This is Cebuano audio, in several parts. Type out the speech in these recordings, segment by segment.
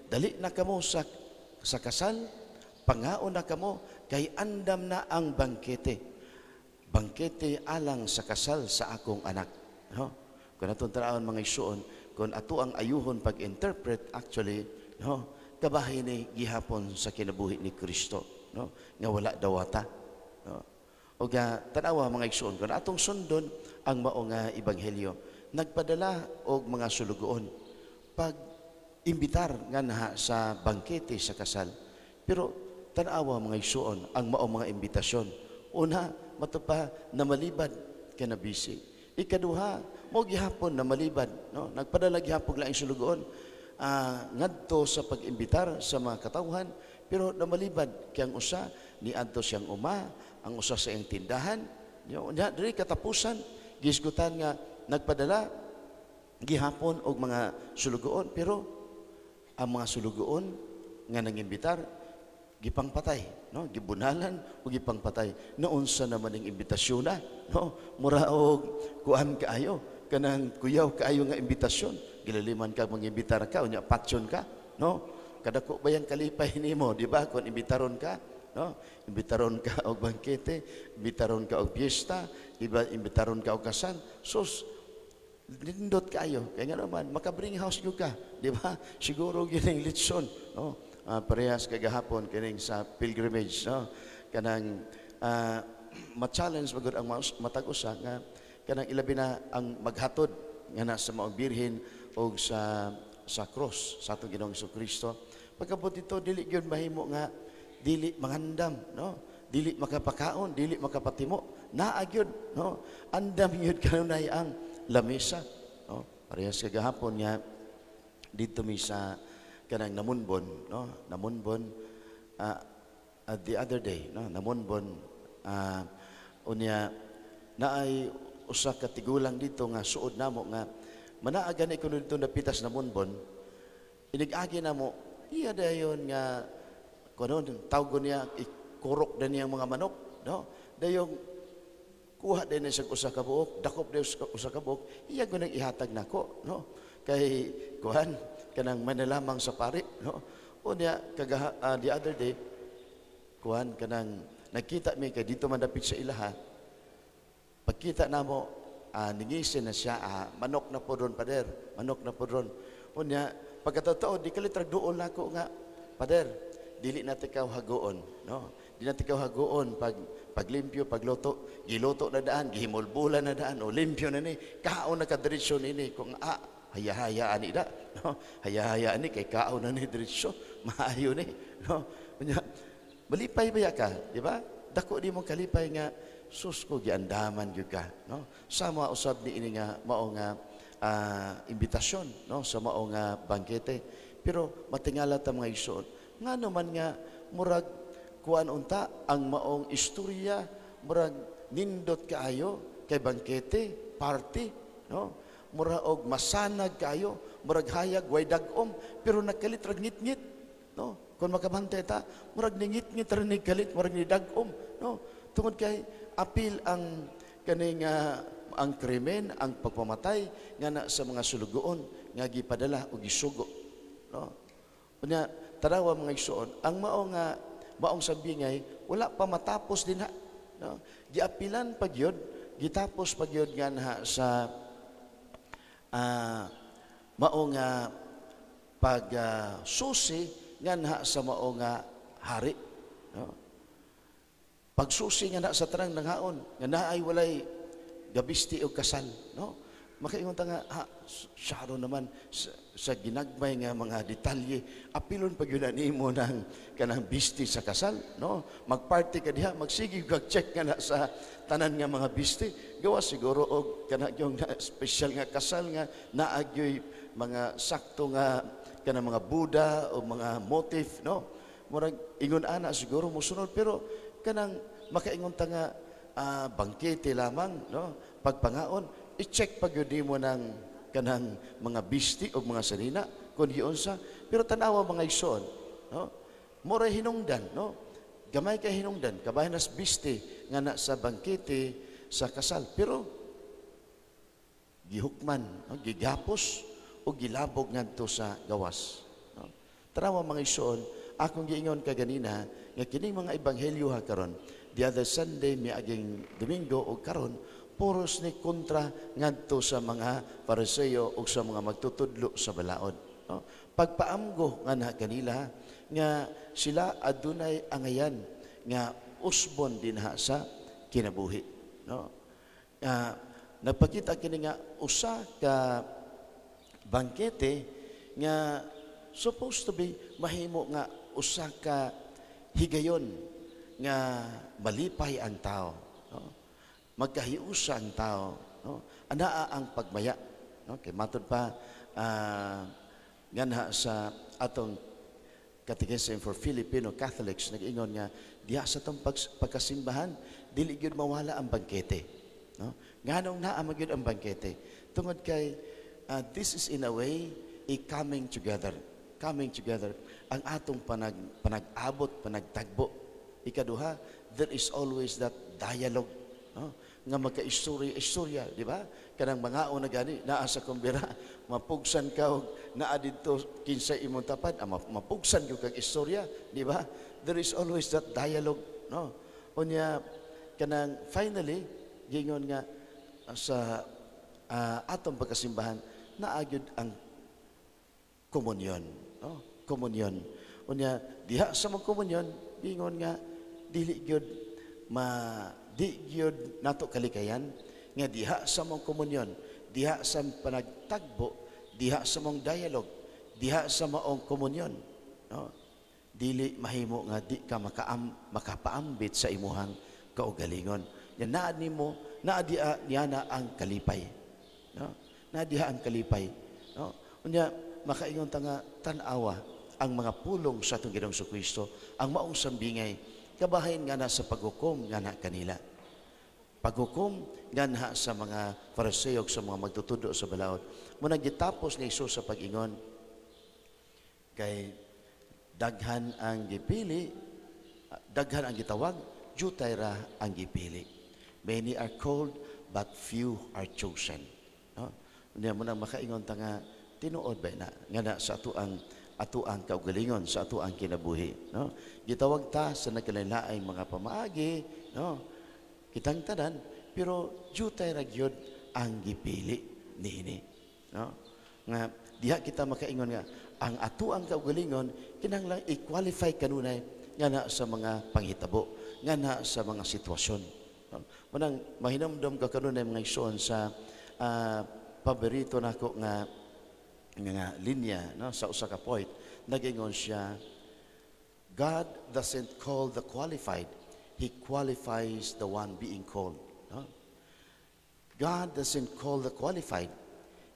Dali na kamo sa kasal, pangaon na kamo kay andam na ang bangkete. Bangkete alang sa kasal sa akong anak. No? Kung atong tan-awon, mga igsuon, kung ato ang ayuhon pag-interpret actually, no, kabahin ni gihapon sa kinabuhi ni Kristo, no, nga wala dawata, no? O ga tanawa, mga igsuon, kung atong sundon ang mao nga ebanghelyo, nagpadala og mga sulugoon pag imbitar nga naha sa bangkete sa kasal. Pero tanawa, mga igsuon, ang mao mga imbitasyon. Una, mato pa na malibad kay na busy. Ikaduha, mo gihapon na malibad, no? Nagpadala gihapon laing sulugoon ngadto sa pag-imbitar sa mga katawhan, pero namalibad kay ang usa niadto siyang uma, ang usa sa iyang tindahan. Nya diri katapusan gisgutan nga nagpadala gihapon og mga sulugoon, pero ang mga sulugoon nga nangimbitar gipangpatay, no, gibunalan o gipangpatay. Naunsa naman ang imbitasyon na, no? Mura og kuan kaayo, kanang kuyaw kaayo nga imbitasyon. Gilaliman ka, mangimbitar ka, unya patyon ka, no? Kadako ba yang kalipay nimo, di ba, kung imbitaron ka, no? Imbitaron ka og bangkete, imbitaron ka og piyesta, iba imbitaron ka og kasal. Sus, nindot kayo. Kaya nga naman, maka-bring house gyud ka, di ba? Siguro gining litson, no? Parehas kagahapon kining sa pilgrimage, no? Kanang ma-challenge magud ang matag usa nga kanang ilabi na ang maghatod nga na sa maong birhen og sa cross sa atong Ginoong Kristo. Pagkabot dito, dili gyud mahimo nga dili mangandam, no? Dili makapakaon, dili makapatimo. Naa gyud, no? Andam gyud kanunay ang lamesa, no? Parehas kagahapon nga dito mi sa kanang Namunbon, no? Namunbon the other day, no? Namunbon, unya naay usa ka tigulang dito nga suod namo nga manaa gani kuno dito napitas Namunbon. Inig-agi namo, iya dayon nga kuno tawgon niya, ikurok na niyang mga manok, no? Dayong kuha din sa usa ka buok, dakop din sa usa ka buok, iya ko nang ihatag nako, no? Kay kuan kanang manalamang sa pari, no? Unya kagaha, the other day, kuan kanang nagkita mi kay dito man dapit sa ilaha. Pagkita namo, ningisin na siya, manok na po ron, pader, manok na po ron. Unya pagkatotoo di kalit duol nako nga, "Pader, dili na ikaw hagoon, no? Di na ikaw hagoon pag paglimpyo, pagluto." Giluto na daan, gihimulbulan na daan, o limpyo na ni, kaon na kadiretso nini. Kung haya-haya ani da, no? Haya-haya ani kay kaon na ni diretso, maayo ni, no? Unya malipay ba ka, di ba? Dako di mo kalipay nga sus ko, giandaman gyud ka, no? Sama usab ni ini nga mao nga imbitasyon, no, sa mao nga bangkete. Pero matingala ta, mga igsoon, ngano man nga murag kuan unta ang maong istorya, murag nindot kaayo kay bangkete, party, no? Mura og masanag kaayo, murag hayag way dag-om, pero nagkalit rag ngit-ngit, no? Kung makabantay ta, murag ningit-ngit ra ni kalit, murag ni dag-om, no? Tungod kay apil ang kaning ang krimen, ang pagpamatay nga na sa mga sulugoon nga gipadala o gisugo, no? Unya tanawa, mga igsoon, ang mao nga maong sabingay wala pa matapos din ha, no? Giapilan pa gyud, gitapos pa gyud nga na sa mao nga pag susi nga na sa mao nga hari, no? Pagsusi nga na sa tanang nanghaon nga naay walay gabisti og kasal, no? Makaingon ta nga ha, syaro naman sa ginagmay nga mga detalye, apilon pag yun nimo ng kanang bisti sa kasal, no? Magparty ka diha, magsige kag check nga na sa tanan nga mga bisti. Gawa siguro og kana yung special nga kasal nga naagyoy mga sakto nga kanang mga Buddha o mga motif, no? Murag ingon ana siguro mosunod, pero kanang makaingon ta nga bangkete lamang, no, pagpangaon, i-check pag yun mo ng kanang mga bisti o mga sanina kung giunsa. Pero tanawa, mga igsoon, no, mura hinungdan, no? Gamay kay hinungdan kabahin nas bisti nga na sa bangkete sa kasal, pero gihukman, no, gigapos o gilabog ngadto sa gawas, no? Tanawa, mga igsoon, akong giingon kaganina nga kining mga ebanghelyo ha karon, the other Sunday, miaging Domingo o karon, puros ni kontra ngadto sa mga Pariseo o sa mga magtutudlo sa balaod. No? Pagpaamgo nga na kanila nga sila adunay angayan nga usbon dinha sa kinabuhi. No? Nagpakita kini nga usa ka bangkete nga supposed to be mahimo nga usa ka higayon nga malipay ang tao, no? Magkahiusa ang tao, no? Anaa ang pagmaya, no? Kay matud pa nganha sa atong Catechism for Filipino Catholics, nag-ingon nga diha sa atong pagkasimbahan dili gyud mawala ang bangkete, no? Nganong naa man gyud ang bangkete? Tungod kay this is in a way a coming together, coming together ang atong panag-abot, panagtagbo. Ikaduha, there is always that dialogue, no? Nga magka-istorya istorya, di ba? Kanang mga na gani naa sa kumbira, mapugsan ka og naa didto kinsa imong tapad, mapugsan gyud kag istorya, di ba? There is always that dialogue, no? Unya kanang finally gingon nga sa atong pagkasimbahan naa gyud ang komunyon, no? Komunyon. Unya diha sa mga komunyon, gingon nga dili gyud ma di gyud nato kalikayan nga diha sa mong komunyon, diha sa panagtagbo, diha sa mong dialogue, diha sa maong komunyon, no? Dili mahimo nga di ka makapaambit sa imuhang kaugalingon. Yan naa nimo, naa diha niya na ang kalipay, no? Naa diha ang kalipay, no? Unya makaingon ta nga tan-awa ang mga pulong sa atong Ginoong Kristo, ang maong sambingay kabahin nga na sa paghukom nga na kanila. Paghukom nga na sa mga Fariseo, sa mga magtutudlo sa balaod. Muna gitapos ni Jesus sa pag-ingon kay daghan ang gipili, daghan ang gitawag, jutay ra ang gipili. Many are called, but few are chosen. No? Unya mo nang makaingon ta nga tinuod ba na nga na sa ato ang kaugalingon, sa ato ang kinabuhi, no? Gitawag ta sa nagkalain mga pamaagi, no? Kitang tanan, pero jutay ra gyud ang gipili niini, no? Nga diha kita makaingon nga ang ato ang kaugalingon kinahanglan i-qualify kanunay nga na sa mga panghitabo, nga na sa mga sitwasyon, no? Manang mahinumdom ka kanunay, mga igsoon, sa paborito nako nga nga linya, no, sa usa ka poet. Nagingon siya, "God doesn't call the qualified, He qualifies the one being called," no? God doesn't call the qualified,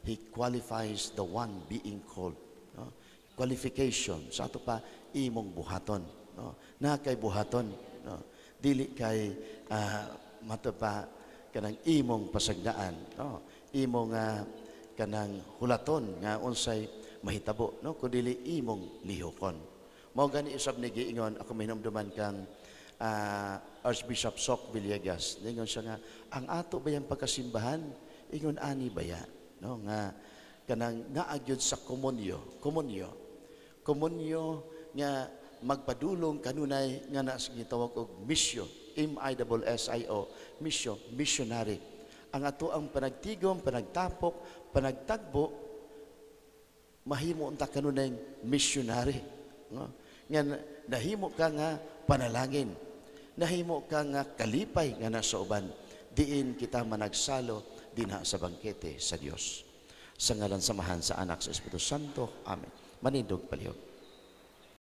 He qualifies the one being called, no? Qualification sa ato pa imong buhaton, no? Na kay buhaton, no? Dili kay mato pa kanang imong pasagnaan, no? Imong kanang hulaton nga unsay mahitabo, no? Kun dili imong lihokon. Mao gani usab ni giingon ako, mahinumduman kang Archbishop Soc Villegas. Ningon siya nga ang ato bayang pagkasimbahan ingon ani baya, no? Nga kanang naa gyud sa komunyo, komunyo, komunyo nga magpadulong kanunay nga na sa gitawag og misyo, M I S S I O, misyo, missionary. Ang ato ang panagtigom, panagtapok, panagtagbo, mahimo unta kanunay missionary, no? Nga nahimo ka nga panalangin, nahimo ka nga kalipay nga nasa uban, diin kita managsalo dinha sa bangkete sa Dios. Sa ngalan sa Amahan, sa Anak, sa Espiritu Santo. Amen. Manindog palihog.